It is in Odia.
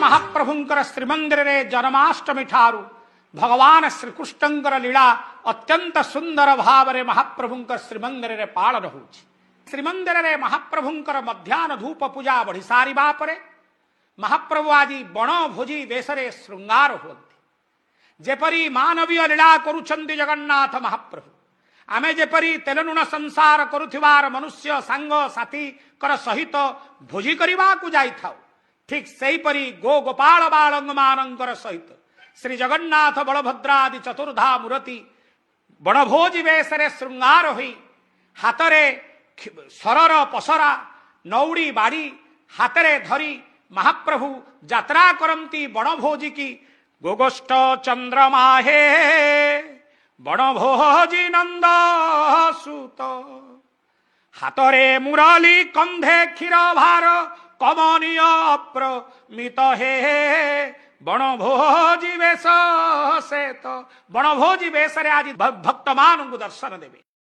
ମହାପ୍ରଭୁଙ୍କର ଶ୍ରୀମନ୍ଦିରରେ ଜନ୍ମାଷ୍ଟମୀ ଠାରୁ ଭଗବାନ ଶ୍ରୀକୃଷ୍ଣଙ୍କର ଲୀଳା ଅତ୍ୟନ୍ତ ସୁନ୍ଦର ଭାବରେ ମହାପ୍ରଭୁଙ୍କ ଶ୍ରୀମନ୍ଦିରରେ ପାଳନ ହେଉଛି। ଶ୍ରୀମନ୍ଦିରରେ ମହାପ୍ରଭୁଙ୍କର ମଧ୍ୟାହ୍ନ ଧୂପ ପୂଜା ବଢ଼ି ସାରିବା ପରେ ମହାପ୍ରଭୁ ଆଜି ବଣଭୋଜି ବେଶରେ ଶୃଙ୍ଗାର ହୁଅନ୍ତି। ଯେପରି ମାନବୀୟ ଲୀଳା କରୁଛନ୍ତି ଜଗନ୍ନାଥ ମହାପ୍ରଭୁ, ଆମେ ଯେପରି ତେଲ ଲୁଣ ସଂସାର କରୁଥିବାର ମନୁଷ୍ୟ ସାଙ୍ଗ ସାଥୀଙ୍କର ସହିତ ଭୋଜି କରିବାକୁ ଯାଇଥାଉ, ଠିକ୍ ସେହିପରି ଗୋ ଗୋପାଳ ବାଳଙ୍ଗମାନଙ୍କର ସହିତ ଶ୍ରୀ ଜଗନ୍ନାଥ ବଳଭଦ୍ରାଦି ଚତୁର୍ଦ୍ଧା ମୂରତି ବଣଭୋଜି ବେଶରେ ଶୃଙ୍ଗାର ହୋଇ ହାତରେ ସରର ପସରା, ନଉଡ଼ି, ବାଡ଼ି ହାତରେ ଧରି ମହାପ୍ରଭୁ ଯାତ୍ରା କରନ୍ତି ବଣଭୋଜିକି। ଗୋଗୋଷ୍ଠ ଚନ୍ଦ୍ରମା ହେ ବଣଭୋଜି ନନ୍ଦ ସୁତ, ହାତରେ ମୁରଲୀ, କନ୍ଧେ କ୍ଷୀର ଭାର, କମନୀୟ ଅପରିମିତ ହେ ବଣଭୋଜି ବେଶ। ସେ ତ ବଣଭୋଜି ବେଶରେ ଆଜି ଭକ୍ତମାନଙ୍କୁ ଦର୍ଶନ ଦେବେ।